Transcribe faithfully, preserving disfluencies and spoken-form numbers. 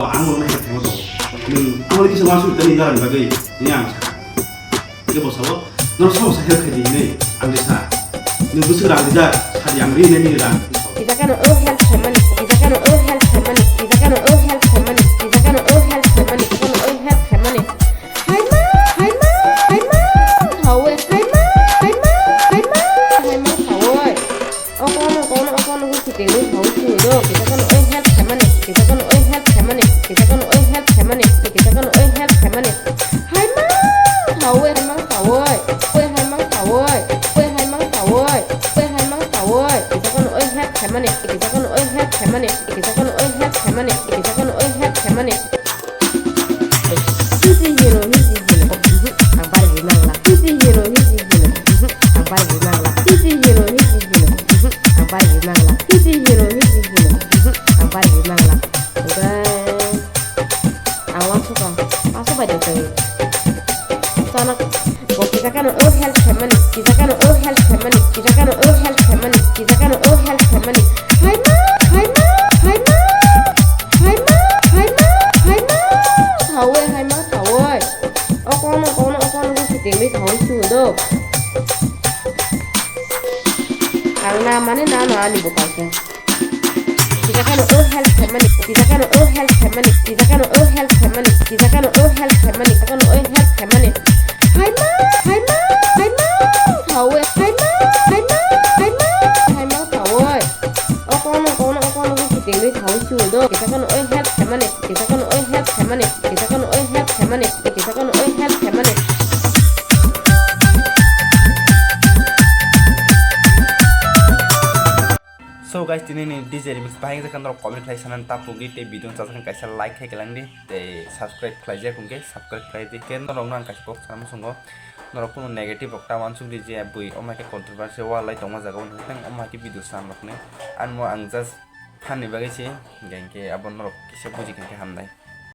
Ang bo nai khe tongo. Nwng ang kisa ma suri tani jalan bagwi ni ang sa. Ke bo sabo. No sabo sa help khaidi ni ang sa. Nwng bwswk rang rijak sadi ang ri nai ni rang. Kijakano o help khaimani, kijakano o help khaimani, kijakano o help khaimani, kijakano o help khaimani, kijakano o help khaimani. Haima, haima, haima, thawe, haima, haima, haima, haima, thawe. O kono, kono, o kono, hukhi tengwi thawe, sini do. Kijakano o help khaimani, kijakano o help khaimani, kijakano o help khaimani, kijakano o help khaimani. Haima, thawe, haima, thawe, oi, haima, thawe, oi, haima, thawe, oi, haima, thawe. Kijakano o help khaimani, kijakano o help khaimani, kijakano o help khaimani, kijakano o help khaimani. Hisi hino, hisi hino. Mhm. Ang bari ri mangla. Hisi hino, hisi hino. Mhm. Ang bari ri mangla. Hisi hino, hisi hino. Mhm. Ang bari ri mangla. Hisi hino, hisi hino. Mhm. Ang bari ri mangla. Oke. Ang wansukha. Wansuk bai tongthai. Sana. Bo kijakano o help khaimani. Kijakano o help khaimani. Kijakano o help khaimani. Kijakano o help khaimani. Haima, haima, haima. Haima, haima, haima. Thawe, haima, thawe. O kono, kono, o kono, hukhi tengwi thawe, sini do. Ang na mane na, na ani bo kaisa. Kijakano o help khaimani, kijakano o help khaimani, kijakano o help khaimani, kijakano o help khaimani, kijakano o help khaimani. Haima, haima, haima, thawe, haima, haima, haima, haima, thawe. O kono, kono, o kono, hukhi tengwi thawe, sini do. Kijakano o help khaimani, kijakano o help khaimani, kijakano o help khaimani, kijakano o help khaimani. So guys, tini ni D J remix bahai wngkha norok comment khlai sanani ta pugwi tei video chajak kaisa like khai kelang di tei subscribe khlai jak hwnkhe subscribe khlai di khe norok no ang kaisa kok sana muchungo norok kunu negative rok ta wansuk di je bui omo hai khe controversy wal lai tongma jaga o hwnkhe tang omo hai khe video san rok ni ano ang just fan ni bagwi se hwnkhe abo norok kisa buji khe hamnai.